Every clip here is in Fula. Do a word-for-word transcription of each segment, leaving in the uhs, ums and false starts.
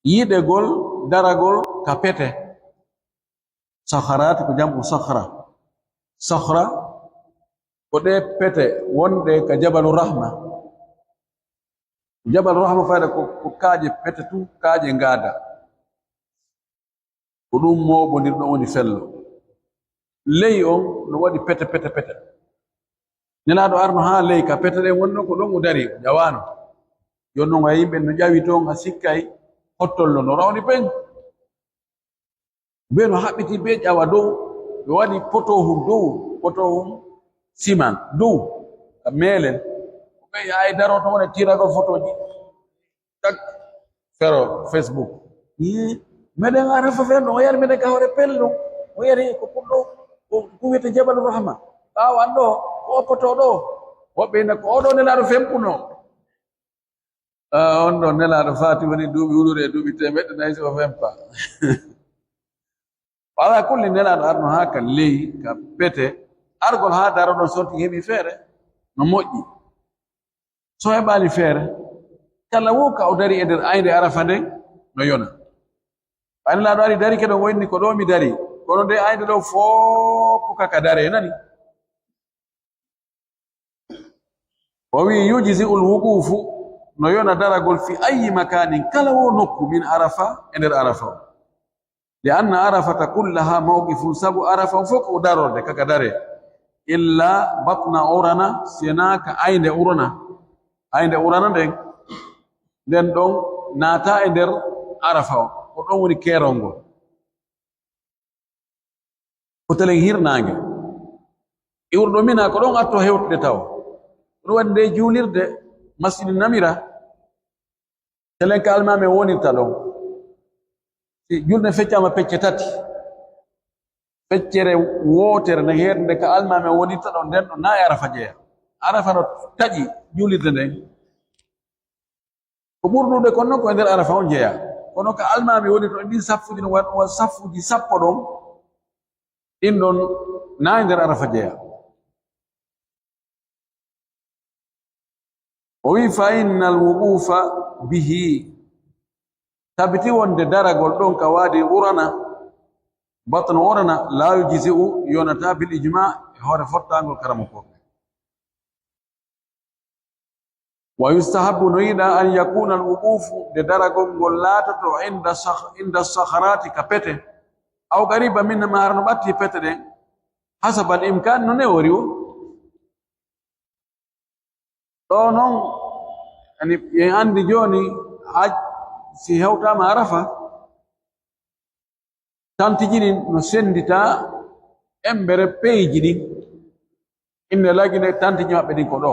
Yiɗegol daragol ka pete. Sakharaati ko jam'u sakhra. Sakhra ko ɗee pete wonɗe ka Jabalu Rahma. Jabalu Rahma fayda ko, ko kaaƴe pete tun, kaaƴe ngaada. Ko ɗum mooɓondir ɗon woni fello. Ley on no waɗi pete, pete, pete. Nelaaɗo arno haa ley ka pete ɗen wonno ko ɗon o dari, o ƴawaano. Jooni non a yimɓe no ƴawi toon, a sikkay hottollo no rawni pen. Ɓe no haɓɓiti ɓe ƴawa dow, ɓe waɗi poto hun dow, poto hun siman dow, ka meelel. Ɓe yahay daro toon wona tiragol fotooji. Tak, fero Facebook. Ii, meɗen Arafa fen ɗon, o yari meɗen ka hoore pello. O yari ko ɗum ɗo, ko, ko wiyete Jabalu Rahma. Ɓaawo an ɗo, ko o poto ɗo. Woɓɓe ina ko oɗo Nelaaɗo fempuno. Ah, on ɗon Nelaaɗo faati woni duuɓi wulure e duuɓi teemeɗɗe nayi si o fempa. Ala kulli, Nelaaɗo arno haa ka ley, ka pete. Argol haa daro ɗon sonti heɓi feere. No moƴƴi. So heɓaali feere, kala wo ka o dari e nder aynde Arafa nden, no yona. Ɓay Nelaaɗo ari dari ke ɗon, o inni ko ɗo mi dari. Kono nde aynde ɗo fof ko ka ka dare, nani? O wi'i, "Yujzi'ul wuqufu", no yona daragol, "fi ayyi makanin", kala wo nokku, "min Arafa", e nder Arafa o. "Li anna Arafata kullaha mawqifun", sabu Arafa on fof ko darorde, kaka dare. "Illa batna Urana", sena ka aynde Urana. Aynde Urana nden, nden ɗon naata e nder Arafa o. Ko ɗon woni keerol ngol. Ko telen hirnaange. Iwruɗo Mina ko ɗon atto hewtude taw. Ɗum waɗi nde juulirde Masjidi Namira, telen ka almaami wonirta ɗon. Si julde feccaama pecce tati, feccere wootere nde heerde nde ka almaami wonirta ɗon, nden ɗon na e Arafa jeya. Arafa no taƴi juulirde nden. Ko ɓurdude kon non ko e nder Arafa on jeyaa. Kono ka almaami woni to e ɗin saffuuji no wa-, wa saffuuji sappo ɗon, ɗin ɗon na e nder Arafa jeyaa. O wi'i, "Fa innal wuqufa bihi", tabiti wonde daragol ɗon ka waadi Urana, batnu Urana, "la yujzi'u", yonataa, "bil ijma", e hoore fottaangol karamokooɓe. "Wa yustahabbu", no yiɗaa, "an yakuna al wuqufu", nde daragol ngol laatoto, "inda sakh-, inda sakharaati", ka pete, "aw qariba minha", maa hara no ɓatti pete ɗen, "hasabal imkan", no newori wo. Ɗo non, yani, en anndi jooni, haj, si hewtaama Arafa, tantiji ɗin no senndita embere peeji ɗin. Inne lagine tantiji maɓɓe ɗin ko ɗo.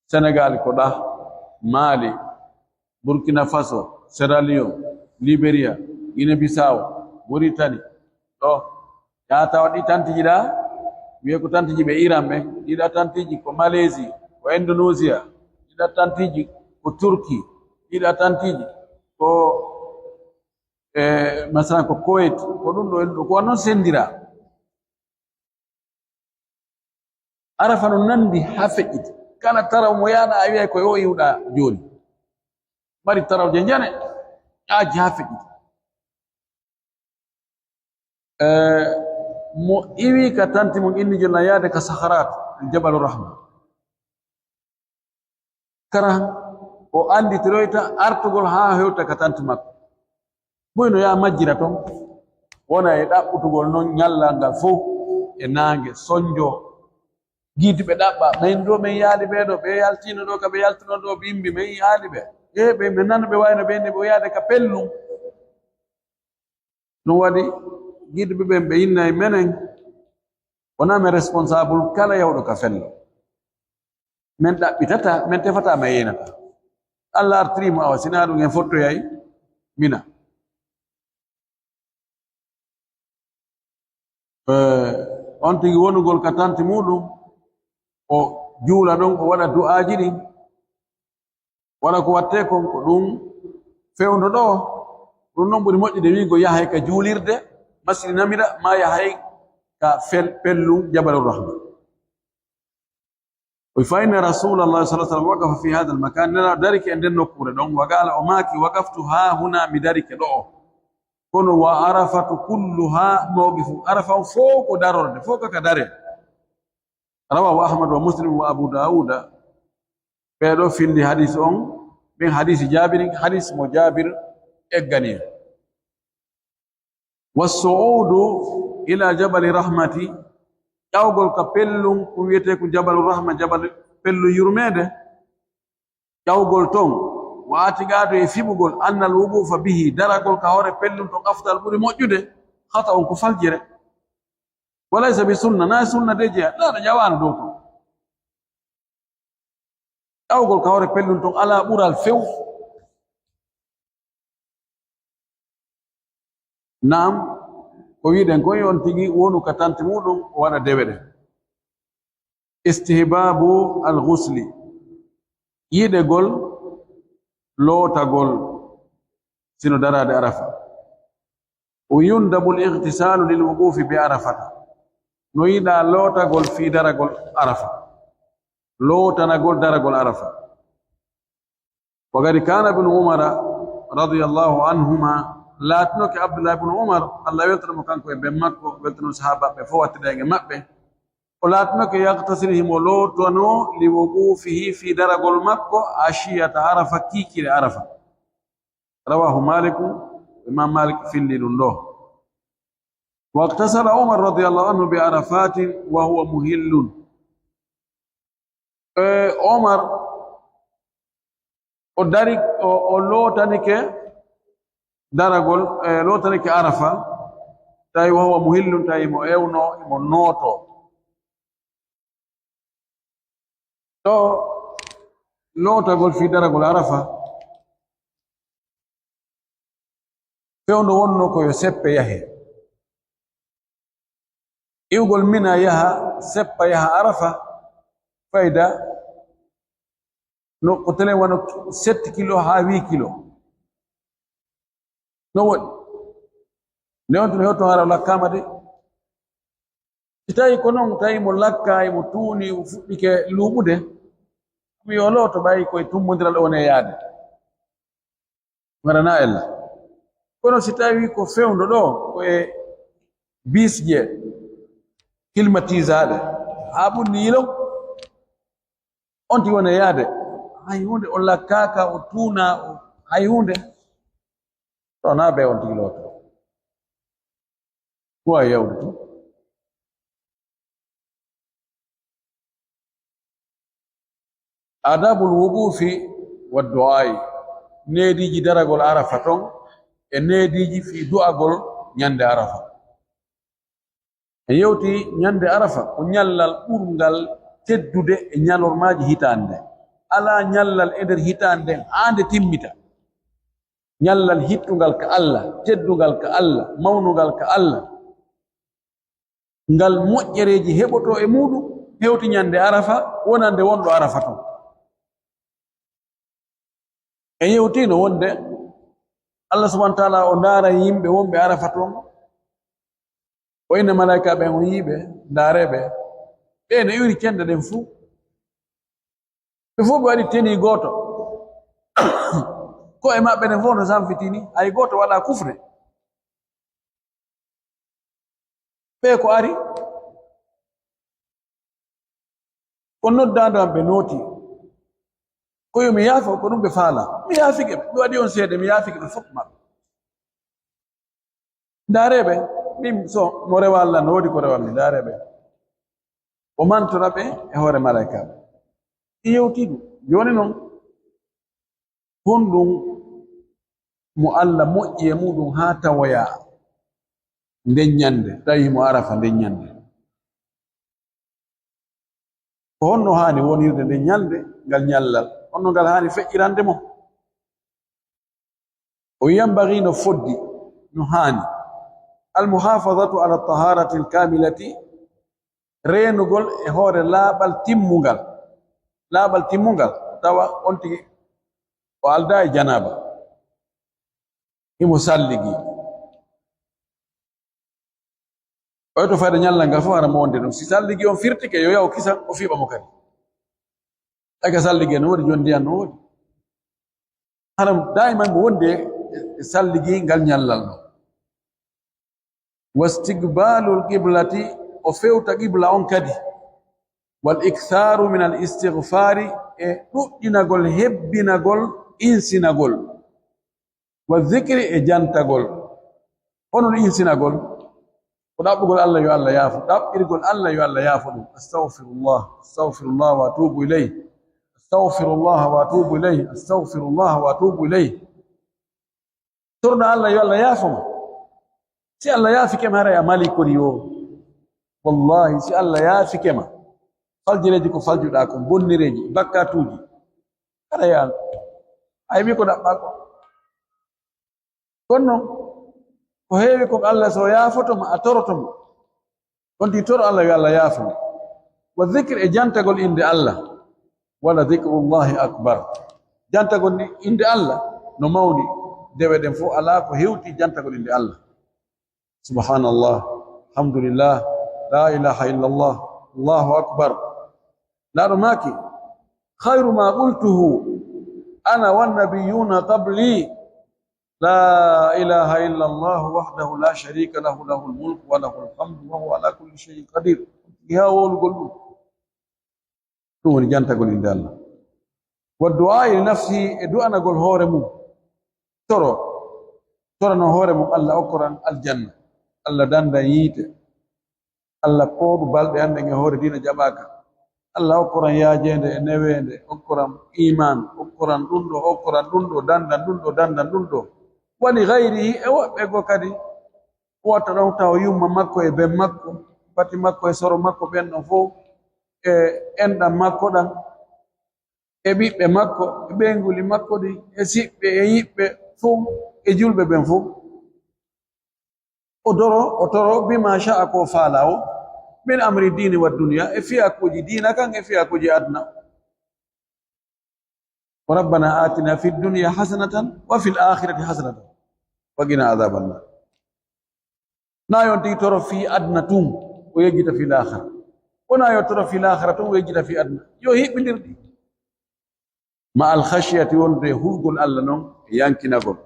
Senegal ko ɗa, Mali, Burkina Faso, Sierra Leone, Liberia, Guinée Bissau, Mauritanie, ɗo. Yaa tawa ɗi tantiji ɗa, wiye ko tantiji ɓe Iran ɓe, ɗiɗa tantiji ko Malaisie, ko Indonesia, ɗiɗa tantiji ko Turki, ɗiɗa tantiji ko, e, masalan ko Kuwait, ko ɗum ɗo, ɗo ko non sendira. Arafa no nandi haa feƴƴiti. Kala taraw mo yaaɗa, a wiyay ko yo iwɗa jooni. Mari tarawje njane, ƴaaji haa feƴƴiti. Eh, mo iwi ka tanti mum inni jonna yaade ka Saharat, Jabalu Rahma. Kara o annditiroyta artugol haa hewta ka tanti makko. Boy no yaa majjira ton, wona e ɗaɓɓutugol non ñallal ngal fof e naange, sonjo. Giiduɓe ɗaɓɓa, "Min ɗo min yaali ɓee ɗo, ɓe yaltino ɗo, ka ɓe yaltuno ɗo, bimbi, min yaali ɓe. E ɓe, min nano ɓe wayno ɓe inni ɓe yaade ka pellum." Ɗum waɗi, giiduɓe ɓen ɓe innay menen, wona men responsable kala yawɗo ka fello. Men ɗaɓɓitata, men tefata, men yeynata. Allah artiri mo awa, sina ɗum en fottoyay Mina. Eh, on tigi wonugol ka tanti muɗum, o juula ɗon, o waɗa du'aaji ɗin, waɗa ko wattee kon, ko ɗum fewndo ɗo. Ɗum non ɓuri moƴƴude wiigo yahay ka juulirde, Masjidi Namira, ma yahay ka fel-, pellum Jabalur Rahma. O wi, "Fa inna Rasulallah sallallahu alaihi wasallam waqafa fi hadha al-makan." Nela darike e nden nokkuure ɗon, wa qala, o maaki, "Waqaftu ha huna, mi darike ɗo'o." Kono wa Arafatu kulluha mawqifu. Arafa on fow ko darorde, fow kaka dare. Rawahu Ahmad wa Muslim wa Abu Dawuda. Ɓeeɗo findi hadis on, ɓen hadisi Jabir, hadis mo Jabir eggani. Wassu'udu ila Jabali Rahmati, ƴawgol ka pellun, ko wiyetee ko Jabalu Rahma, Jabal, pellun yurmeende, ƴawgol ton, wa atiqadu, e fiɓugol, annal wuqufa bihi, daragol ka hoore pellun ton, afdal, ɓuri moƴƴude, khata'un, ko faljere. Wa laysa bi sunna, na sunna de jeya, na ɗo ƴawaano dow ton. Ƴawgol ka hoore pellun ton alaa ɓural few. Naam, ko wiɗen kon, yo on tigi wonu ka tanti muɗum, o waɗa dewe ɗen. Istihbabu al-ghusli, yiɗegol lootagol sino daraade Arafa. O yundabu al-ightisalu lil wuqufi bi Arafata. No yiɗaa lootagol fii daragol Arafa. Lootanagol daragol Arafa. Wa qad kana Ibnu Umara radiyallahu anhuma, laatinoke Abdullah ibnu Umar, Allah weltana mo kanko e ben makko, weltano sahaabaaɓe fow, wattida en e maɓɓe. O laatinoke yaghtasilu, himo lootono, li wuqufihi, fii daragol makko, ashiyata Arafa, kiikiiɗe Arafa. Rawahu Maliku, Imam Malik fillii ɗum ɗoo. Waqtasala Umar radiyallahu anhu bi Arafatin wa huwa muhillun. E, Omar, o dari, o, o lootanike daragol, e, lootanike Arafa, tawi wa huwa muhillun, tawi mo ewno, mo nooto. To lootagol fii daragol Arafa, fewndo wonno ko yo seppe yahe. Iwgol Mina yaha, seppa yaha Arafa, fayda no ko telen wano sept kilo haa huit kilo. No woɗi. Nde on tun hewto hara o lakkaama de. Si tawi ko non, tawi mo lakkaay, mo tuuni, o fuɗɗike luuɓude, mi yo looto ɓay koye tummbondiral o woni e yaade. Waɗana ella. Kono si tawi ko fewndo ɗo, ko e bisje climatisaaɗe, haa ɓurni yilon, on tigi woni e yaade. Hay huunde, o lakkaaka, o tuuna, o, hay huunde. To na be on tigi looto. Ko a yawdu to. Adabul wuqufi wa du'ai. Neediiji daragol Arafa ton, e neediiji fii du'agol ñande Arafa. En yewti ñande Arafa, ko ñallal ɓurngal teddude e ñalormaaji hitaande. Alaa ñallal e nder hitaande haa nde timmita. Ñallal hittungal ka Allah, teddungal ka Allah, mawnungal ka Allah. Ngal moƴƴereeji heɓotoo e muuɗum, hewti ñande Arafa, wonande wonɗo Arafa ton. En yewtiino wonde Allah subhanahu wa ta'ala o ndaara yimɓe wonɓe Arafa ton, o inna malaa'ika ɓen, o yi'i ɓe, ndaaree ɓe. Ɓe no iwri cende ɗen fuu. Ɓe fof ɓe waɗi tenue gooto. Ko'e maɓɓe ɗen fof no sanfitini, hay gooto waɗaa kufre. Ɓe ko ari, ko noddaandu am ɓe nooti. Ko yo mi yaafo, ko ɗum ɓe faala. Mi yaafike ɓe. Mi waɗi on seede, mi yaafike ɓe fof maɓɓe. Ndaaree ɓe, min so mo rewa Allah, no woodi ko rewa mi, ndaaree ɓe. O mantora ɓe e hoore malaa'ikaaɓe. Ɗi yewtii ɗum. Jooni noon, honɗum mo Allah moƴƴi e muɗum haa tawoya nden ñande, tawi mo Arafa nden ñande? Ko honno haani wonirde nden ñalnde, ngal ñallal? Honno ngal haani feƴƴirande mo? O yanbaghi, no foddi, no haani, al muhafazatu ala taharati al kamilati, reenugol e hoore laaɓal timmungal. Laaɓal timmungal, tawa on tigi o aldaa e janaaba. Himo salligi. Oy to fayda ñallal ngal fof hara mo wonde ɗum. Si salligi on firtike, yo yaw kisan, o fiɓa mo kadi. Aka salligi no woodi, jon ndiyan no woodi. Haram daiman mo wonde e salligi ngal ñallal no. Wastiqbalul qiblati, o fewta qibla on kadi. Wal iktharu min al istighfari, e ɗuɗɗinagol, hebbinagol, insinagol. Wa zikri, e jantagol. Onon insinagol, ko ɗaɓɓugol Allah yo Allah yaafo, ɗaɓɓirgol Allah yo Allah yaafo ɗum. Astaghfirullah, astaghfirullah wa atubu ilayh. Astaghfirullah wa atubu ilayh. Astaghfirullah wa atubu ilayh. Torɗa Allah yo Allah yaafo ma. Si Allah yaafike ma, haray a mali kori o. Wallahi, si Allah yaafike ma, faljireeji ko faljuɗaa kon, bonnireeji, bakkatuuji, haray a, a heɓi ko ɗaɓɓaa ko. Kono non, ko heewi kon Allah so yaafoto ma, a toroto mo. On tigi toro Allah yo Allah yaafo ma. Wa zikr, e jantagol innde Allah. Wala zikrullahi akbar. Jantagol ni innde Allah no mawni. Dewe ɗen fof alaa ko hewti jantagol innde Allah. Subhanallah. Alhamdulillah. La ilaha illallah. Allahu akbar. Laaɗo maaki, khayru ma qultuhu ana wan nabiyuna qabli. La ilaha illa Allah wahdahu la sharika lahu, lahul mulku wa lahul hamdu wa huwa ala kulli shay'in qadir. Haa wowlugol ɗum. Ɗum woni jantagol innde Allah. Wa du'a li nafsi, e du'anagol hoore mum. Toro. Torano hoore mum Allah okkoran aljanna. Allah dandan yiite. Allah pooɗu balɗe an ɗen e hoore diina jaɓaaka. Allah okkoran yaajeende e neweende, okkoran iman, okkoran ɗum ɗo, okkoran ɗum ɗo, dandan ɗum ɗo, dandan ɗum ɗo. Wali gayrihi, e woɓɓe goo kadi, o watta ɗon taw yumma makko e ben makko, pati makko e soro makko ɓen ɗon fof, e enɗan makko ɗan, e ɓiɓɓe makko, e ɓeynguuli makko ɗi, e siɓɓe, e yiɓɓe fof, e julɓe ɓen fof. O doro, o toro, bima sha'a, ko faala o, min amri dini wa dunya, e fiyakuuji diina kan, e fiyakuuji aduna. Rabbana atina fid dunya hasanatan wa fil akhirati hasanatan wa qina adhaban nar. Na yon tigi toro fi aduna tun, o yejjita fi laakhara. Wona yo toro fi laakhara tun, o yejjita fi aduna. Yo hiɓɓindir ɗi. Ma al khashiyati, wonde hulgol Allah non e yankinagol.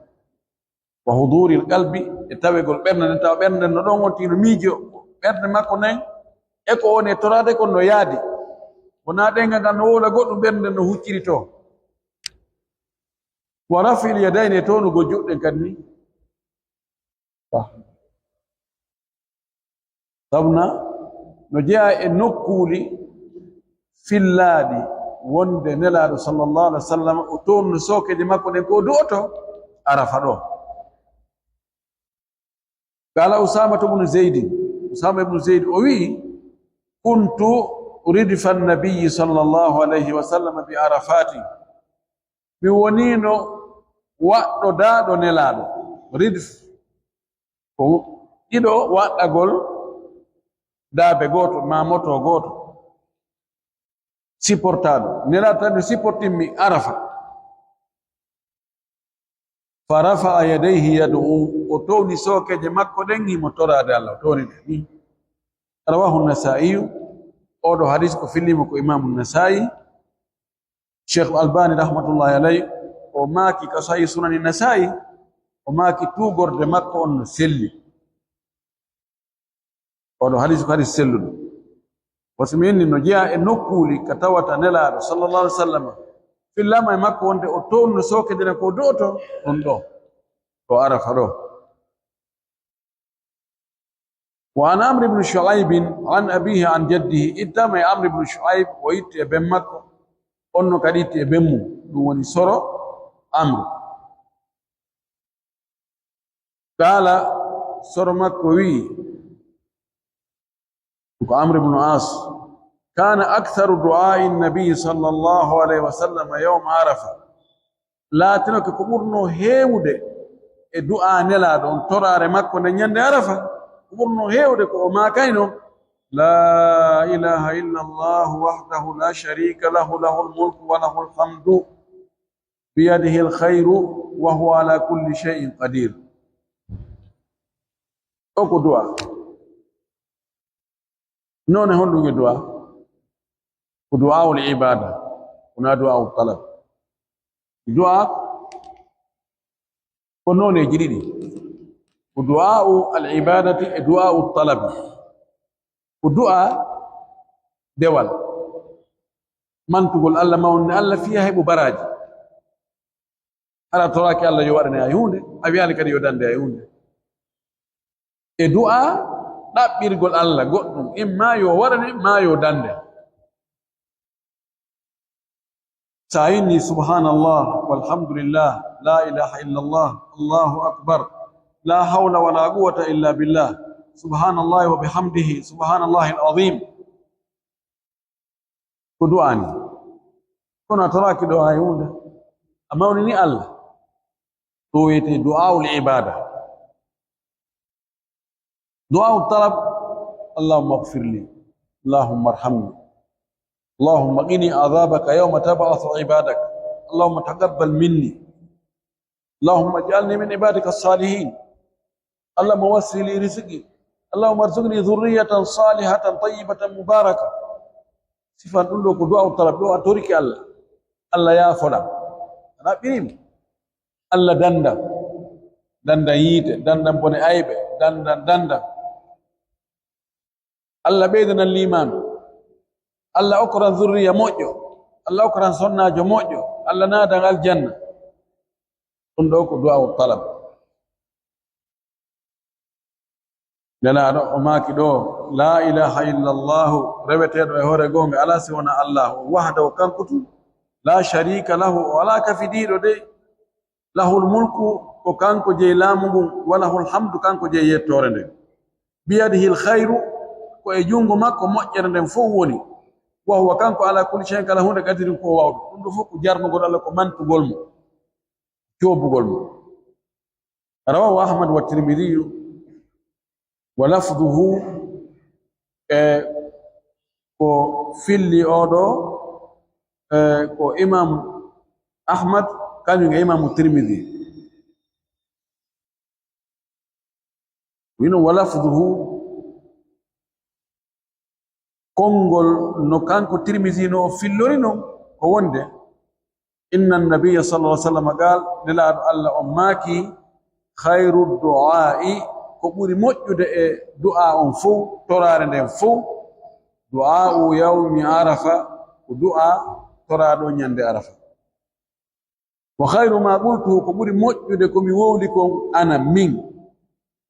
Wa huduril qalbi, e tawegol ɓernde nden, tawa ɓernde nden no ɗon wonti no miijo, ɓernde makko nden e ko woni e toraade kon no yaadi. Wona ɗen ngal no wowla goɗɗum, ɓernde nden no hucciri to. Wa raf'il yadayni, e townugol juɗɗen kadi ni. Sabuna no jeyaa e nokkuuli fillaaɗi wonde Nelaaɗo sallallahu alaihi wa sallam o toonno sookeeje makko ɗen ko o du'oto Arafa ɗo. Qala Usamatu bnu Zaydin, Usama ibnu Zayd o wi'i, kuntu ridfa nabiyyi sallallahu alaihi wa sallam bi Arafatin. Mi woniino waɗɗo daaɗo Nelaaɗo. Ridf ko ɗiɗo waɗɗagol daabe gooto, maa moto gooto. Sipportaaɗo. Nelaaɗo tan no sipportimmi Arafa. Fa rafa'a yadayhi yad'u, o towni sookeeje makko ɗen, himo toraade Allah, o towni ɗe ni. Rawahu Nasaa'iyu, oo ɗoo hadis ko fillimo ko Imaamu Nasaa'i. Cheikh Albani rahmatullahi alayh, o maaki ka Sahih Sunani Nasaa'i, o maaki tuugorde makko on no selli. Oɗo hadis ko hadis selluɗo. Wasi mi inni no jeyaa e nokkuuli ka tawata Nelaaɗo sallallahu alaihi wa sallam fillaama e makko wonde o townuno sookeeje ɗen ko do'oto ɗum ɗo, ɗo Arafa ɗo. Wa an Amr ibn Shu'aib an abihi an jaddihi, ittama e Amr ibn Shu'aib, o itti e ben makko, on no kadi itti e ben mum, ɗum woni soro Amr. Qaala, soro makko wi'i, ko Amr ibn As, kana aktharu du'a'i nabi sallallahu alayhi wa sallam yawma Arafa. Laatinoke ko ɓurno heewude e du'a Nelaaɗo on, toraare makko nden ñande Arafa, ko ɓurno heewude ko o maakayno, la ilaha illa Allah wahdahu la sharika lahu, lahul mulku wa lahul hamdu, biyadihi alkhayru wa huwa ala kulli shay'in qadir. O ko du'a. Noone honɗum e du'a? Ko du'aul ibada. Wonaa du'aa'u talab. Du'a ko nooneeji ɗiɗi. Ko du'aa'u al-ibadati e du'aa'u talabi. Ko du'a dewal. Mantugol Allah, mawninde Allah fii a heɓu baraaji. Hara a toraaki Allah yo waɗane hay huunde, a wiyaali kadi yo dande hay huunde. E du'a ɗaɓɓirgol Allah goɗɗum, imma yo waɗane, ma yo dande. Sa inni subhanallah, walhamdulillah, la ilaha illallah, Allahu akbar, la hawla wala quwwata illa billah, subhanallahi wa bihamdihi, subhanallahi al-azim. Ko du'a ni. Kono a toraaki ɗo hay huunde. A mawnini Allah. Ɗo wiyetee du'aa'ul ibada. Du'aa'u talab, Allahumma ighfir li, Allahumma arhamni, Allahumma qini adhabaka yawma tab'athu ibadak, Allahumma taqabbal minni, Allahumma ij'alni min ibadika as-salihin, Allahumma wassi' li rizqi, Allahumma arzuqni dhurriyatan salihatan tayyibatan mubaraka. Sifan ɗum ɗo ko du'aa'u talab, ɗo a torike Allah, Allah yaafoɗa. A ɗaɓɓirimo. Allah danda, danda yiite, danda bone ayɓe, danda, danda. Allah ɓeydanan liimaanu. Allah okkoran zurriya moƴƴo. Allah okkoran sonnaajo moƴƴo. Allah naadan aljanna. Ɗum ɗo ko du'aa'u talab. Nelaaɗo o maaki ɗo, "La ilaha illallahu, reweteeɗo e hoore goonga alaa si wonaa Allahu, wahdahu, kanko tun, la sharika lahu, o alaa kafidiiɗo de, lahul mulku, ko kanko jeyi laamu ngun, wa lahul hamdu, kanko jeyi yettoore nden. Biyadihil khayru, ko e junngo makko moƴƴere nden fow woni. Wa huwa, kanko, ala kulli shay'in, kala huunde, qadirin, ko waawɗo." Ɗum ɗo fof ko jarnugol Allah, ko mantugol mo, coobugol mo. Rawahu Ahmad wa Tirmidhiyu wa lafdhuhu, e ko filli oɗo, e ko Imam Ahmad, kañum e Imam Tirmidhi. Wino wa lafdhuhu, konngol no kanko Tirmisi no o fillori non, ko wonde, "Inna nabiyya sallallahu alaihi wasallam qaal," Nelaaɗo Allah on maaki, "Khayru du'aa'i," ko ɓuri moƴƴude e du'a on fow, toraare nden fow, "du'aa'u yawmi Arafa," ko du'a toraaɗo ñande Arafa. "Wa khayru ma qultuhu," ko ɓuri moƴƴude ko mi wowli kon, "ana min,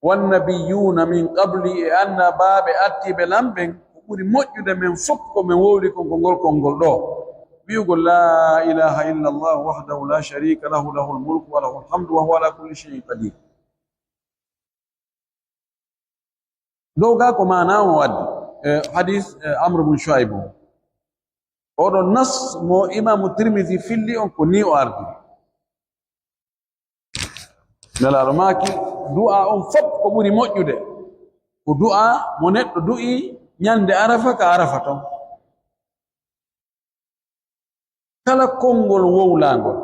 wan nabiyyuna min qabli," e annabaaɓe attiiɓe lan ɓen, ko ɓuri moƴƴude men fof ko men wowli kon ko ngol konngol ɗo, wi'ugol, "La ilaha illa Allah wahdahu la sharika lahu, lahul mulku wa lahul hamdu wa huwa ala kulli shay'in qadir." Dow gaa ko maanaa o addi, e, hadis, e, Amr bun Shuaib o. Oɗo nas mo Imaamu Tirmisi filli on ko ni o ardi. Nelaaɗo maaki, du'a on fof ko ɓuri moƴƴude ko du'a mo neɗɗo du'i ñande Arafa ka Arafa ton. Kala konngol wowlaangol,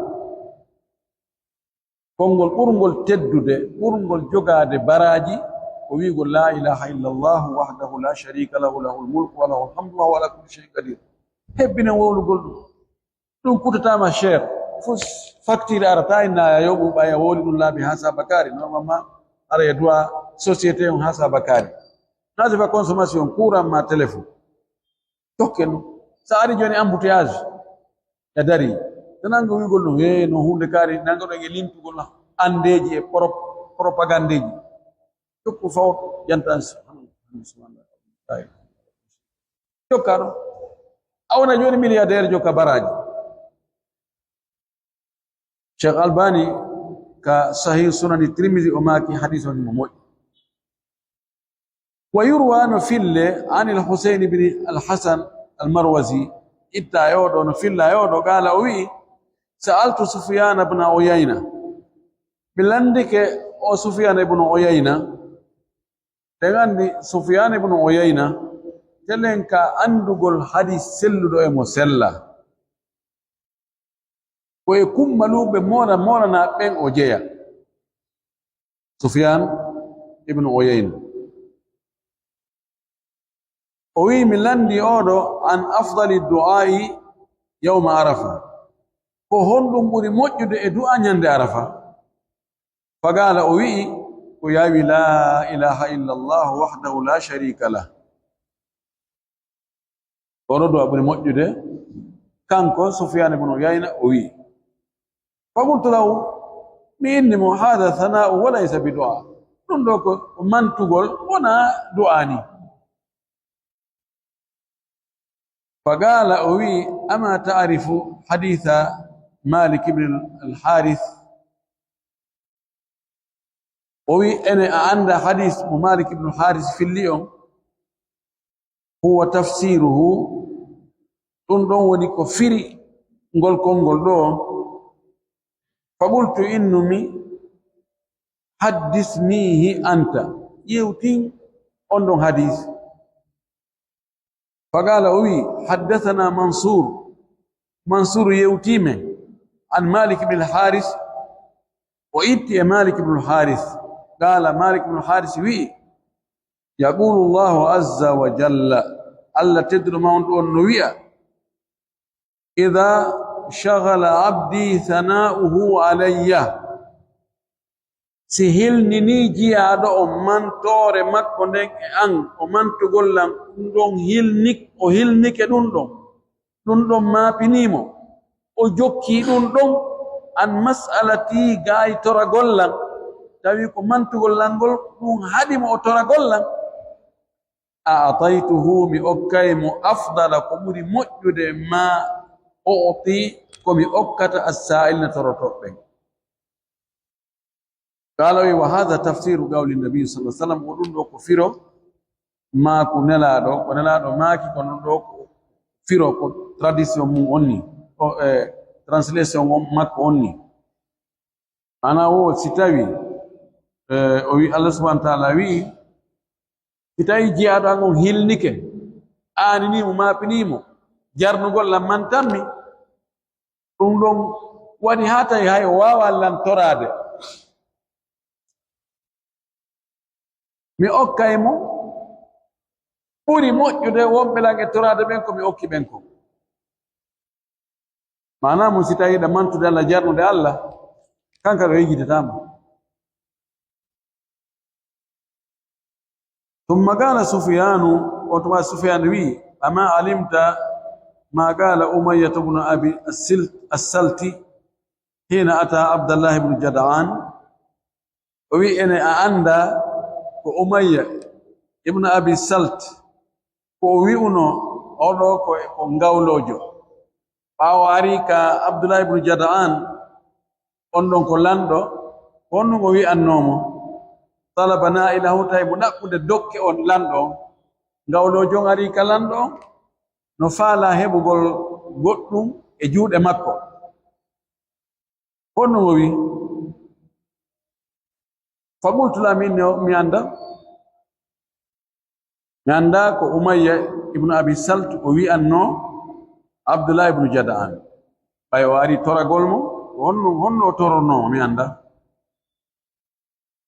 konngol ɓurngol teddude, ɓurngol jogaade baraaji, ko wi'ugol, "La ilaha illa Allah wahdahu la sharika lahu, lahul mulku wa lahul hamdu wa huwa ala kulli shay'in qadir." Hebbinen wowlugol ɗum. Ɗum kuttataama cher. Fof facture arata, inna a yoɓu ɓay a wowli ɗum laabi haa saabakaari. Normalement, ara e du'a société on haa saabakaari. Na c'est pas consommation, courant ma téléphone. Tokken ɗum. So a ari jooni embouteillage, a dari. So nanngo wi'ugol ɗum, "He, no huunde kaari," nanngo ɗo e lintugol andeeji e pro-, propagandeeji. Tokku faw, jantan, subhanallah, subhanallah. Jokka ɗum. A wona jooni milliardaire jokka baraaji. Cheikh Albani ka Sahih Sunani Tirmidhi o maaki hadis on mo moƴƴi. Wa yurwa, no fille, anil Husayn ibn al-Hasan al-Marwazi, itta e oɗo, no filla e oɗo, qala, o wi'i, "Sa'altu Sufyan ibn Uyayna." Mi landike o Sufyan ibn Uyayna. Ɗen anndi Sufyan ibn Uyayna, telen ka anndugol hadis selluɗo e mo sella. Ko e kummaluuɓe mola-, molanaa ɓen o jeya. Sufyan ibn Uyayna. O wi'i, mi lanndi oɗo, an afdali du'aa'i يوم عرفة. Ko honɗum ɓuri moƴƴude e du'a ñande Arafa? فقال, o wi'i, ko yaawi, لا إله إلا الله وحده لا شريك له. Oɗo du'a ɓuri moƴƴude, kanko Sufyaan ibn Uyayna o wi'i. فقلت له, mi inni mo, هذا ثناء وليس بدعاء. Ɗum ɗo ko mantugol, wonaa du'a ni. فقال, o wi'i, أما تعرف حديث مالك بن الحارث؟ O wi'i, ene a annda hadis mo Malik ibn Haris filli on? هو تفسيره, ɗum ɗon woni ko firi ngol konngol ɗo. فقلت, innumi, حدثنيه أنت, yewtin on ɗon hadis. فقال, o wi'i, حدثنا منصور, Mansuur yewtii men, عن مالك بن الحارث, o itti e Malik ibn al-Haris. قال, Malik ibn al-Haris wi'i, يقول الله عز وجل, Allah tedduɗo mawɗo on no wi'a, إذا شغل عبدي ثناؤه علي, si hilninii jiyaaɗo on mantoore makko nden e an, o mantugol lan, ɗum ɗon hilnik-, o hilnike ɗum ɗon, ɗum ɗon maapinii mo, o jokkii ɗum ɗon, عن مسألتي, gaayi toragol lan, tawi ko mantugol lan ngol ɗum haɗi mo o toragol lan, أعطيته, mi okkay mo, أفضل, ko ɓuri moƴƴude, ما أعطي, ko mi okkata, السائلين, torotooɓe ɓen. قال, o wi, وهذا تفسير قول النبي صلى الله عليه وسلم, o ɗum ɗo ko firo maaku Nelaaɗo, ko Nelaaɗo maaki, ko ɗum ɗo ko firo, ko tradition mum on ni, o, e, translation on makko on ni. Ana wo si tawi, e, o wi, Allah subhanahu wa ta'ala wi, si tawi jiyaaɗo an on hilnike, aaninii mo, maapinii mo, jarnugol lan mantammi, ɗum ɗon waɗi haa tawi hay o waawaa lan toraade. Mi okkay mo ɓuri moƴƴude wonɓe lan e toraade ɓen ko mi okki ɓen kon. Maanaa mum, si tawi hiɗa mantude Allah, jarnude Allah, kanka ɗo yejjitataa ma. ثم قال سفيان, on tuma Sufyaan wi'i, أما علمت ما قال أمية بن أبي السلت، السلت، حين أتى عبد الله بن جدعان؟ O wi'i, ene a annda ko Umayya ibn Abi Salt, ko o wi'uno, oɗo ko, ko ngawloojo. Ɓaawo ari ka Abdullah ibn Jada'an, on ɗon ko lanɗo, ko honɗum o wi'annoo mo? Talaba na'ilahu, tawi mo ɗaɓɓude dokke on lanɗo on. Ngawloojo on ari ka lanɗo on, no faalaa heɓugol goɗɗum e juuɗe makko. Honno o wi? Faqultu la, min ne, mi annda. Mi annda ko Umayya ibn Abi Salt o wi'anno Abdullah ibn Jada'an. Ɓay o ari toragol mo, honno, honno o tororno mo, mi annda.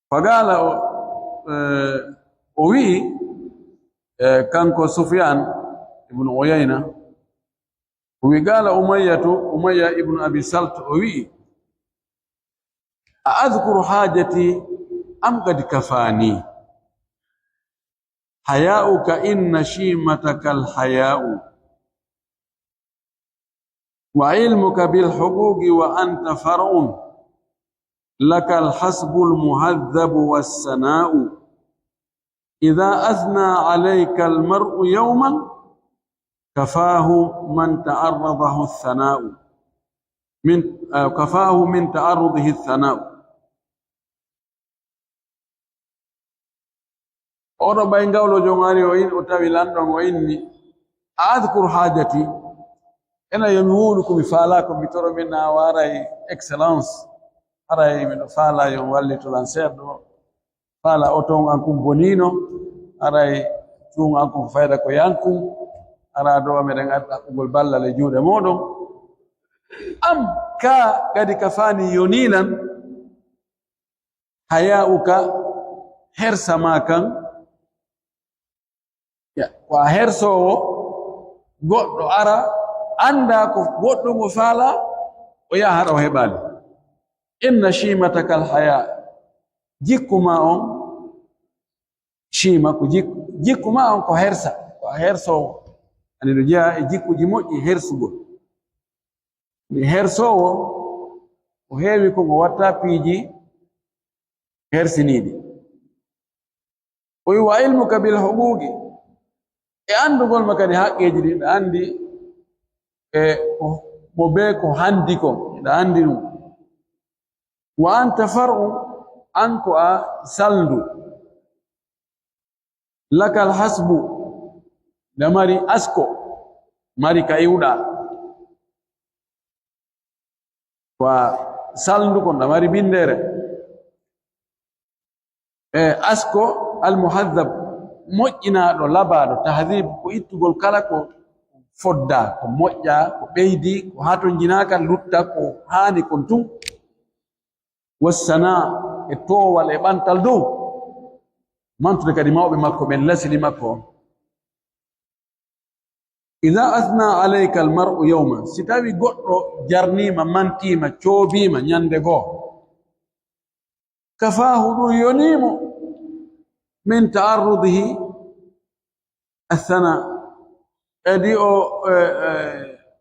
Faqala, o, eh, o wi'i, eh, kanko Sufyan ibn Uyayna, o wi'i, qala Umayyatu, Umayya ibn Abi Salt, o wi'i, a adhkuru hajati am qad kafani? Haya'uka inna shimataka al haya'u. وعلمك بالحقوق وأنت فرع، لك الحسب المهذب والثناء. إذا أثنى عليك المرء يوما، كفاه من تعرضه الثناء، من، آه، كفاه من تعرضه الثناء. Oɗo ɓay ngawlo jon ari, o in-, o tawi lanɗo on, o inni, a adkur hajati, ena yo mi wowlu ko mi faalaa, ko mi toro min, na waray excellence, aray miɗo faalaa yo on wallitu lan seeɗa, faala oto on an kun bonino, aray tun an kun fayda ko yankun, ara ɗo meɗen ari ɗaɓɓugol ballal e juuɗe moɗon. Am ka kadi ka fani yoni lan, haya'uka, hersa ma kan. Ya, ko a hersoowo, goɗɗo ara, Annda ko woɗɗo ngo faala, o yaha hara o heɓaali. Inna shimataka alhaya, jikku ma on, shima ko jikku, jikku ma on ko hersa, ko a hersoowo. Ani no jeyaa e jikkuji moƴƴi hersugol. Mi hersoowo, o heewi ko ngo watta piiji hersiniiɗi. O wi, "Wa ilmuka bil huquqi," e anndugol ma kadi haqqeeji ɗi, ɗa anndi e ko, mo bee ko handi kon, ɗa anndi ɗum. "Wa anta far'u," an ko a salndu. "Lakal hasbu," ɗa mari asko, mari ka iwɗa. Ko a salndu kon, ɗa mari binndere. E asko almuhaddab, moƴƴinaaɗo, labaaɗo, tahdib, ko ittugol kala ko fodda, ko moƴƴa, ko ɓeydi, ko hatonjinaaka, lutta ko haani kon tun. Wassana, e toowal, e ɓantal dow. Mantude kadi mawɓe makko ɓen, lasili makko on. Ida asna alayka almar'u yawman, si tawi goɗɗo jarniima, mantiima, coobiima ñande goo, kafaahu, ɗum yoniimo, min ta'arrudihi athana, kadi o, e, e,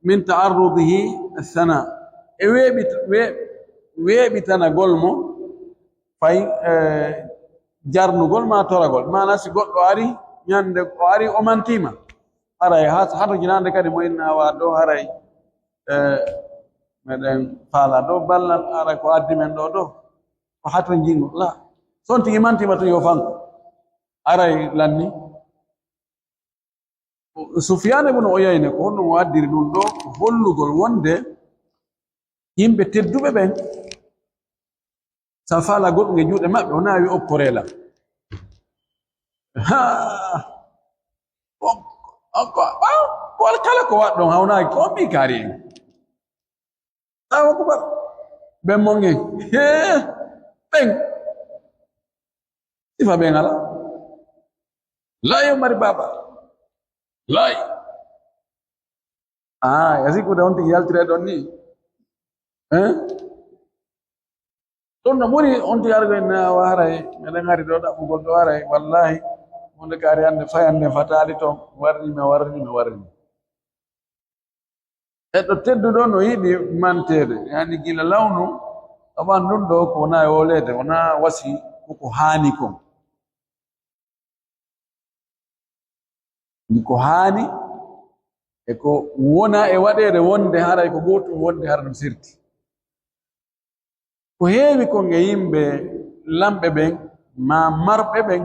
min ta'arrudihi athana, e weeɓit-, we-, weeɓitanagol mo fay, e, jarnugol ma toragol. Maana si goɗɗo ari, ñande o ari o mantiima, haray ha-, hato jinaande kadi mo inna wa ɗo, haray, e, meɗen faala ɗo ballal, ara ko addi men ɗo ɗo, ko hato jingo la. Son tigi mantiima tun yo fanko. Aray lanni. Sufyaan ibn Uyayna, ko honno o addiri ɗum ɗo? Ko hollugol wonde yimɓe tedduɓe ɓen, sa faala goɗɗum e juuɗe maɓɓe, o naawi okkoree lan. Ha! O, o, ko, o, wala kala ko waɗɗon hawnaaki ko on mbii kaari en. Allahu akbar. Ɓen mon en. Hee! Ɓen. Sifa ɓen ala. Lay o mari baaba. Lay. Ah, ya sikkude on tigi yaltire ɗon ni. Hein? Ɗum no ɓuri on tigi argo en na wa haray. Meɗen hari ɗo ɗaɓɓugol ɗo haray. Wallahi. Hunde kaari hannde fayande fataali toon. Warni mi, warni mi, warni mi. E ɗo tedduɗo no yiɗi manteede, yani gila lawnu, o ɓanndu ɗo ko wona e wooleede, wona wasi ko ko haani kon. Ndi ko haani e ko wona e waɗeede wonde haray ko gootum wonde hara ɗum sirti. Ko heewi kon e yimɓe lamɓe ɓen, maa marɓe ɓen,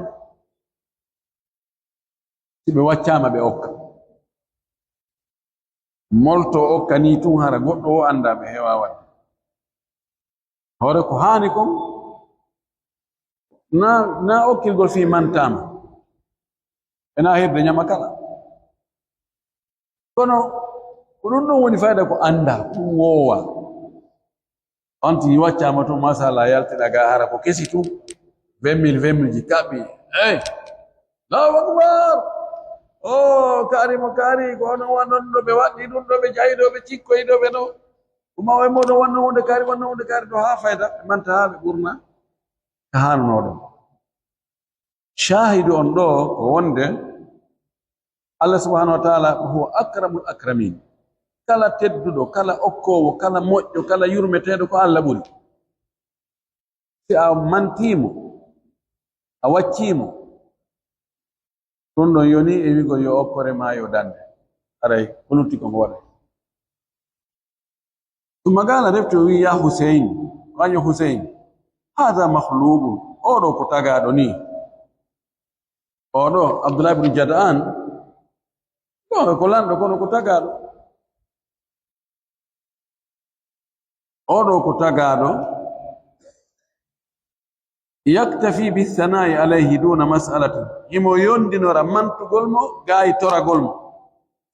si ɓe waccaama ɓe okka. Molto okka nii tun hara goɗɗo o anndaa ɓe heewaa waɗde. Hoore ko haani kon, na, na okkirgol fii mantaama. Ena hedde ñama kala. Kono ko ɗum ɗum woni fayda ko anndaa, ɗum woowa. On tigi waccaama tun, masala yaltina ga hara ko kesi tun. Vingt mille, vingt mille ji kaɓɓi. Hey! Allahu akbar! O kaari mo kaari, ko onon wonnon ɗo ɓe waɗɗi ɗum ɗo, ɓe jayi ɗo, ɓe cikkoyi ɗo, ɓe ɗo. Kuma o e moɗon wonno hunde kaari, wonno hunde kaari ɗo haa fayda, ɓe manta haa ɓe ɓurna ka haanunoo ɗon. Shaahidu on ɗo ko wonde Allah subhanahu wa ta'ala huwa akramul akramin. Kala tedduɗo, kala okkoowo, kala moƴƴo, kala yurmeteeɗo ko Allah ɓuri. Si a mantiimo, a wacciimo, ɗum ɗon yoni e wi'gol yo okkore ma yo dande. Haray ko lutti ko ngo waɗay. Summa qaala, refti o wi'i, "Ya Huseyn, wanyo Huseyn, haadha makhluqun, oo ɗoo ko tagaaɗo nii." Oo ɗoo, Abdullah ibn Jad'an, ɗoo ko lanɗo, kono ko tagaaɗo. Oo ɗoo ko tagaaɗo. Yaktafi bi sanaa'i alayhi duna mas'alatin. Himo yondinora mantugol mo, gaay toragol mo.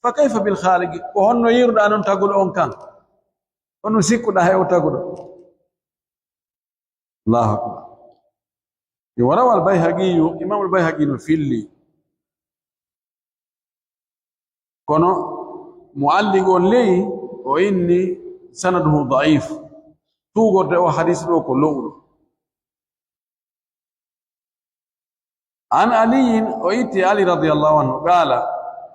Fa kayfa bil khaaliqi? Ko honno yiiruɗaa non taguɗo on kan? Honno sikkuɗaa he o taguɗo? Allahu akbar. Yo, wa rawal Bayhaqiyu, Imamul Bayhaqi no filli. Kono Mo alligo on ley, o inni sanaduhu da'if. Tuugorde o hadis ɗo ko lo'uɗo. An Aliyin, o itti Ali radiyallahu anhu, qaala,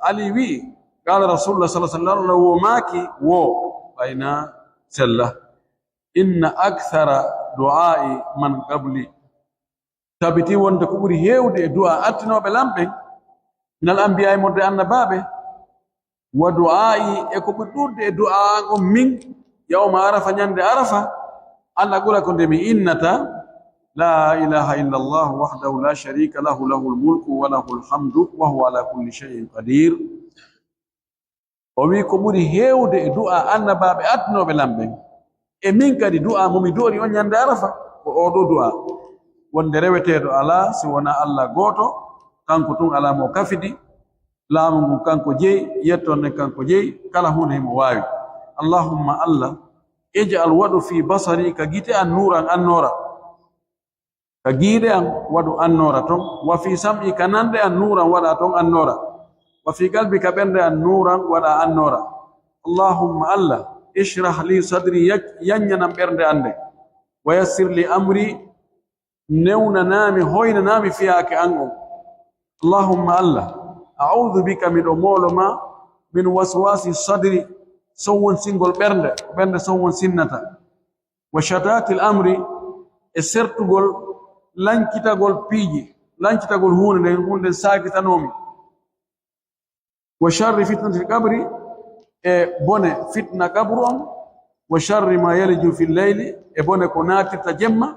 Ali wi'i, qaala Rasulullah sallallahu alaihi wasallam, wo maaki wo, ɓayna sella, inna akthara du'a'i man qabli, tabiti wonde ko ɓuri heewde e du'a attinooɓe lam ɓen, minal anbiya'i, modde annabaaɓe, wa du'a'i, e ko ɓuri ɗuuɗde e du'a an on min, yawma Arafa, ñande Arafa, an aqula, ko nde mi innata, la ilaha illa Allah wahdahu la sharika lahu, lahul mulku wa lahul hamdu wa huwa ala kulli shay'in qadir. O wi'i ko ɓuri heewde e du'a annabaaɓe attinooɓe lam ɓen, e min kadi du'a mo mi du'ori on ñande Arafa, ko oo ɗoo du'a, wonde reweteeɗo alaa si wonaa Allah gooto, kanko tun alaa mo kafidi, laamu ngun kanko jeyi, yettoode nden kanko jeyi, kala huunde himo waawi. Allahumma Allah, ij'al, waɗu, fi basari, ka gite an, nuuran, annoora. Ka giiɗe an waɗu annoora ton, wa fi sam'i, ka nanɗe an, nuuran, waɗa ton annoora, wa fi qalbi, ka ɓernde an, nuuran, waɗa annoora. Allahumma Allah, ishrah li sadri, yac-, yanñanan ɓernde an nden, wa yassir li amri, newnanami, hoynanami fiyaake an on. Allahumma Allah, a'udhu bika, miɗo moolo ma, min waswasi sadri, sowwonsingol ɓernde, ɓernde sowwonsinnata. Wa shatatil amri, e sertugol, lancitagol piiji, lancitagol huunde nden, huunde nden saakitanomi. Wa sharri fitnatil qabri, e bone fitna qabru on. Wa sharri ma yaliju fil layli, e bone ko naatirta jemma.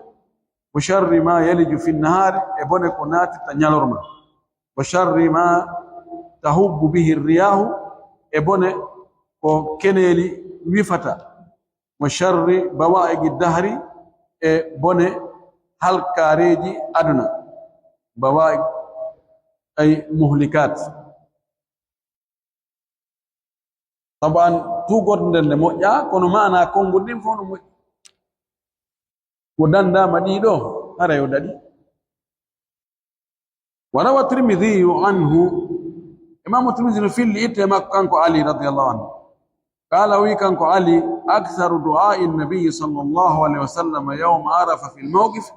Wa sharri ma yaliju fin nahaari, e bone ko naatirta ñalorma. Wa sharri ma tahubbu bihi riyahu, e bone ko keneeli wifata. Wa sharri bawa'iqi dahri, e bone halkaareeji aduna. Bawa'iq, ay muhlikat. Taban, tuugorde nden ne moƴƴa, kono maana konngol ɗin fof no moƴƴi. Ko danndaama ɗiɗo, hara yo daɗi. Wa rawa Tirmidhi anhu, Imaamu Tirmidhi no filli itte makko kanko Ali radiyallahu anhu. Qaala, o wi kanko Ali, aktharu du'a'i nabiyyi sallallahu alaihi wasallam yawma Arafa fil mawqif,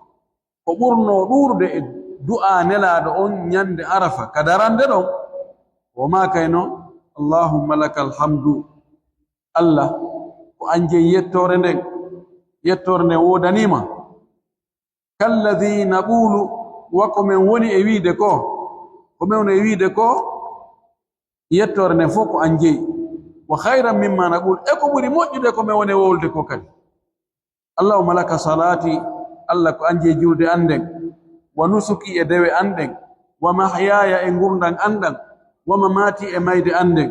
ko ɓurno ɗuuɗude e du'a Nelaaɗo on ñande Arafa, ka darande ɗon, o maakayno, Allahumma lakal hamdu, Allah, ko an jeyi yettoore nden, yettoore nden woodaniima. Kalladhi naqulu, wa ko men woni e wiide ko, ko men woni e wiide ko, yettoore nden fof ko an jeyi. Wa khayran mimma naqul, e ko ɓuri moƴƴude ko men woni e wowlude ko kadi. Allahumma laka salati, Allah, ko an jeyi julde an nden, wa nusuki, e dewe an ɗen, wa mahyaya, e ngurndan an ɗan, wa mamati, e mayde an nden,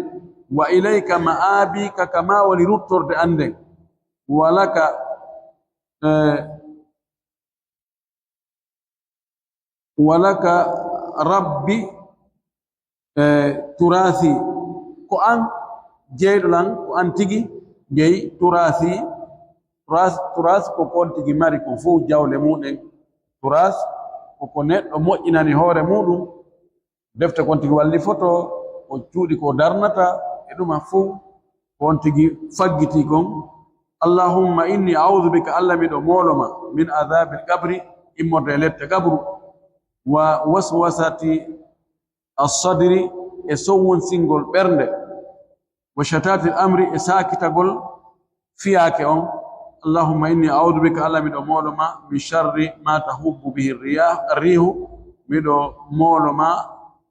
wa ilayka ma'abi, ka ka ma woni ruttorde an nden, wa laka, eh, wa laka rabbi, eh, turasi, ko an jeyɗo lan, ko an tigi jeyi turasi. Turas, turas ko ko on tigi mari kon fof jawle muɗen. Turas ko ko neɗɗo moƴƴinani hoore muɗum. Defte kon tigi walli foto, ko cuuɗi ko darnata, e ɗuma fof ko on tigi faggiti kon. Allahumma inni a'udhu bika, Allah, miɗo mooloma, min adhabil qabri, immorde e lette qabru, wa waswasati as-sadri, e sowwonsingol ɓernde, wa shatatil amri, e saakitagol fiyaake on. Allahumma inni a'udhu bika, Allah, miɗo mooloma, min sharri ma tahubbu bihi riyah, rihu, miɗo mooloma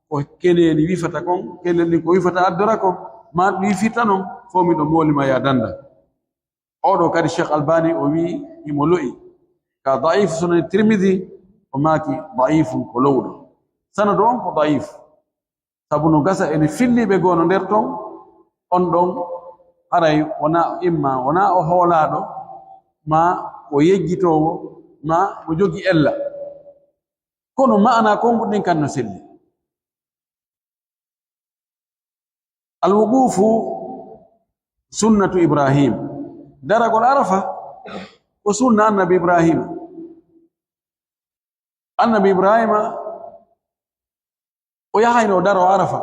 ko keneeli wifata kon, keneeli ɗin ko wifata addora kon, ma ɗum wifirta non, fof miɗo moolima ya danda. Oɗo kadi Cheikh Albani o wi himo lo'i ka da'if Sunan Tirmidhi, o maaki da'ifun, ko lowɗo. Sanadu on ko da'if. Sabu no gasa ene filliiɓe goo no nder ton, on ɗon haray wona, imma wona o hoolaaɗo, ma o yejjitoowo, ma o jogi ella. Kono maana konguɗi ɗin kan no selli. Alwuqufu sunnatu Ibrahim. Daragol Arafa ko sunna Annabi Ibrahima. Annabi Ibrahima, o yahayno o daro Arafa.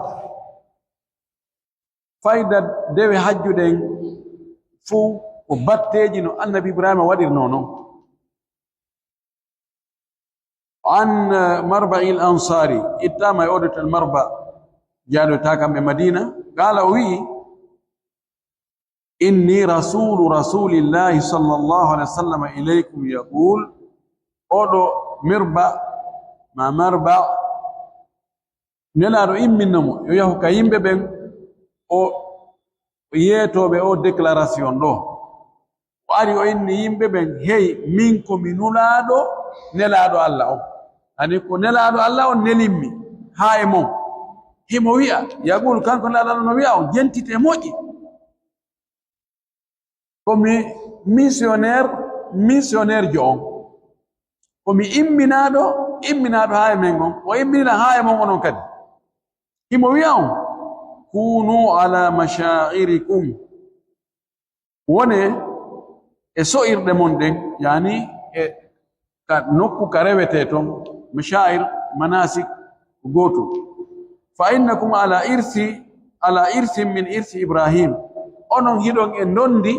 Fayda dewe hajju ɗen fow ko batteeji no Annabi Ibrahima waɗirnoo non. An, eh, Marba il Ansari, ittaama e odotel Marba, jaaɗo e takamɓe Madina, qaala, o wi'i, "Inni rasulu rasulillahi sallallahu alaihi wasallam ilaykum yaqul," oɗo Mirba, ma Marba, Nelaaɗo imminno mo, yo yahu ka yimɓe ɓen, o, o yeetooɓe o déclaration ɗo. O ari, o inni yimɓe ɓen, "Hey, min ko mi nulaaɗo, Nelaaɗo Allah on." Ani ko Nelaaɗo Allah on nelimmi, haa e mon. Himo wi'a, yaqulu, kanko Nelaaɗo Allah no wi'a on, jentite moƴƴi. Ko mi missionnaire, missionnaire jo on. Ko mi imminaaɗo, imminaaɗo haa e men on. O imminira haa e mon onon kadi. Himo wi'a on, "Kunu ala mashairikum." Wone e so'irɗe mon ɗen, yani e ka nokku ka rewetee ton, mashair, manasik, ko gootum. "Fa innakum ala irsi, ala irsin min irsi Ibrahim." Onon hiɗon e ndondi,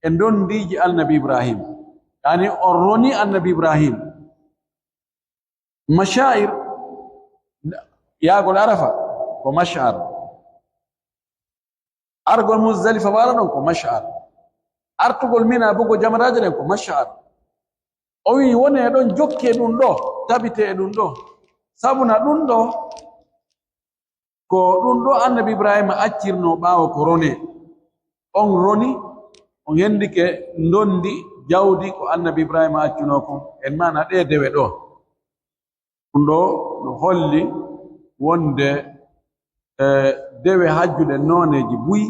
e ndondiiji Annabi Ibrahim. Yani on roni Annabi Ibrahim. Mashair, yaagol Arafa, ko mashar. Argol Muzdalifa waala ɗon ko mashar. Artugol Mina bugo jamaraaje ɗen ko mashar. O wi'i, "Wone ɗon, jokke ɗum ɗo, tabite e ɗum ɗo." Sabuna ɗum ɗo, ko ɗum ɗo Annabi Ibrahima accirno ɓaawo ko rone. On roni, on hendike ndondi jawdi ko Annabi Ibrahima accuno kon. En maana ɗe dewe ɗo. Ɗum ɗo no holli wonde, eh, dewe hajjuɗe nooneeji buy,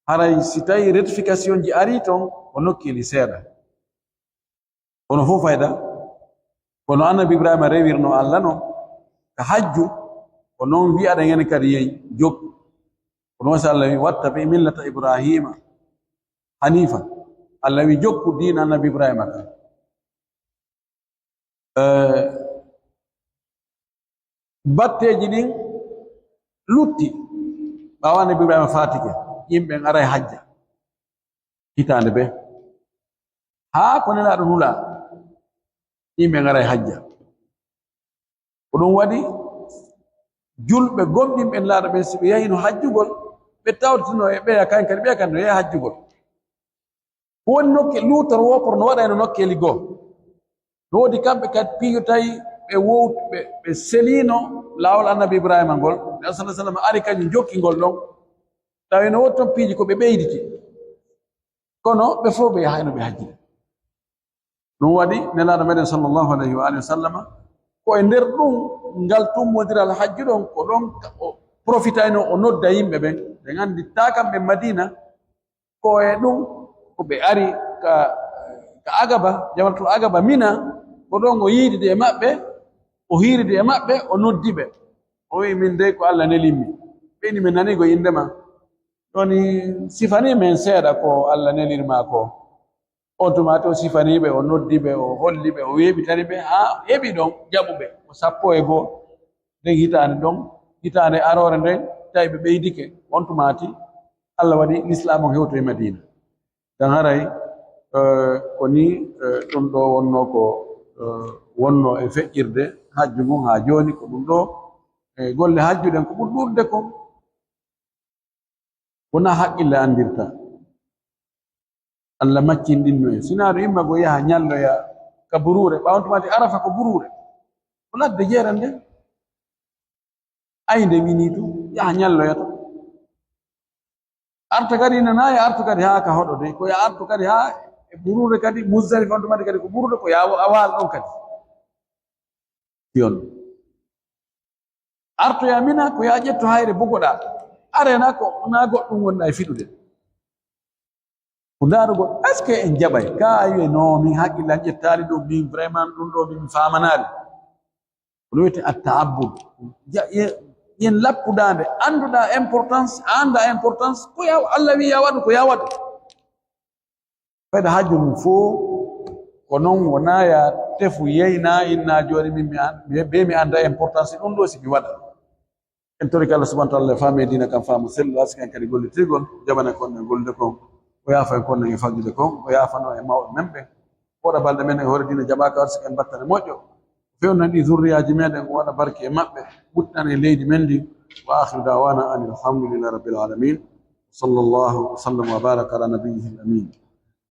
haray si tawi rectification ji ari ton, ko nokkeeli seeɗa. Kono fof fayda, kono Annabi Ibrahima rewirno Allah non ka hajju, ko non wi'aɗen en kadi yehi jokku. Ko non si Allah wi, "Wattabi millata Ibrahima hanifa." Allah wi, "Jokku diina Annabi Ibrahima kan." Eh, batteeji ɗin lutti ɓaawo Annabi Ibrahima faatike, yimɓe ɓen aray hajja hitaande be. Haa ko Nelaaɗo nula, yimɓe ɓen aray hajja. Ko ɗum waɗi julɓe gomɗinɓe Nelaaɗo ɓen, si ɓe yahino hajjugol, ɓe tawtino e ɓeya, kayen kadi ɓeya kadi no yaha hajjugol. Ko woni nokke-, luutor woopor no waɗa e no nokkeeli goo. No woodi kamɓe kadi piijo tawi ɓe wowt-, ɓe, ɓe seliino laawol Annabi Ibrahima ngol. Nde sallallahu alaihi wasallam ari kañum jokki ngol ɗon. Tawi no woodi toon piiji ko ɓe ɓeyditi. Kono ɓe fof ɓe yahayno ɓe hajjide. Ɗum waɗi Nelaaɗo meɗen sallallahu alaihi wa alihi wa sallama, ko e nder ɗum ngal tummbondiral hajju ɗon, ko ɗon ka o profitayno o nodda yimɓe ɓen. Ɓe nganndi ta kamɓe Madina, ko e ɗum ko ɓe ari ka, ka Agaba, Jamratul Agaba Mina, ko ɗon o yiididi e maɓɓe, o hiiridi e maɓɓe, o noddi ɓe. O wi'i, "Min dey ko Allah nelimmi." Ɓe inni, "Min nanii ko innde ma. Ɗoni sifanii men seeɗa ko Allah nelirma ko." On tuma to sifanii ɓe, o noddi ɓe, o holli ɓe, o weeɓitani ɓe, haa heɓi ɗon jaɓuɓe. Ko sappo e goo nden hitaande ɗon, hitaande aroore nden, tawi ɓe ɓeydike. On tumaati, Allah waɗi Lislaam on hewtoyi Madiina. Dan haray, eh, ko ni, eh, ɗum ɗo wonno ko, eh, wonno e feƴƴirde hajju ngun haa jooni, ko ɗum ɗo, eh, golle hajju ɗen ko ɓuri ɗuuɗude kon. Wonaa haqqille anndirta. Allah maccinɗinno en. Sinaa ɗum imma go yaha ñalloya ka buruure. Ɓaawo on tumaati Arafa ko buruure. Ko ladde jeere nde. Ay nde wini tu, yaha ñalloya to. Arta kadi nana ya artu kadi haa ka hoɗo de. Ko ya artu kadi haa e buruure kadi, Muzdalifa on tumaati kadi ko buruure ko ya a waal ɗon kadi. Yon. Artoya Mina ko ya ƴetto hayre bugoɗa. Arena ko na goɗɗum wonɗa e fiɗude. Ko ndaarugol, est-ce que en jaɓay? Ka wi'e, "Non, min hakkille an ƴettaali ɗum, min vraiment ɗum ɗo min faamanaali." Ko ɗum wiyete at-ta'abbud. Ja-, ye-, yen lakkudaande, annduɗa importance, a annda importance, ko ya Allah wi ya waɗu, ko ya waɗu. Fayda hajju mum fof ko noon, wonaa ya tefu yeyna inna jooni min mi an-, mi, be mi annda importance ɗum ɗo si mi waɗa. En torike Allah subhanahu wa taala, faame diina kan faamu sellu, arsike en kadi gollitirgol, jaɓana kon e gollude kon, o yaafa en kon e faggude kon, o yaafano e mawɓe men ɓen. Waɗa balɗe men e hoore diina jaɓaaka, arsike en battane moƴƴo. Fewnan ɗi zurriyaaji meɗen, o waɗa barke e maɓɓe, ɓuttinan e leydi men ndi. Wa akhiru da'wana anil hamdulillahi rabbil alamin. Sallallahu wa sallam wa baraka ala nabiyyihil amin.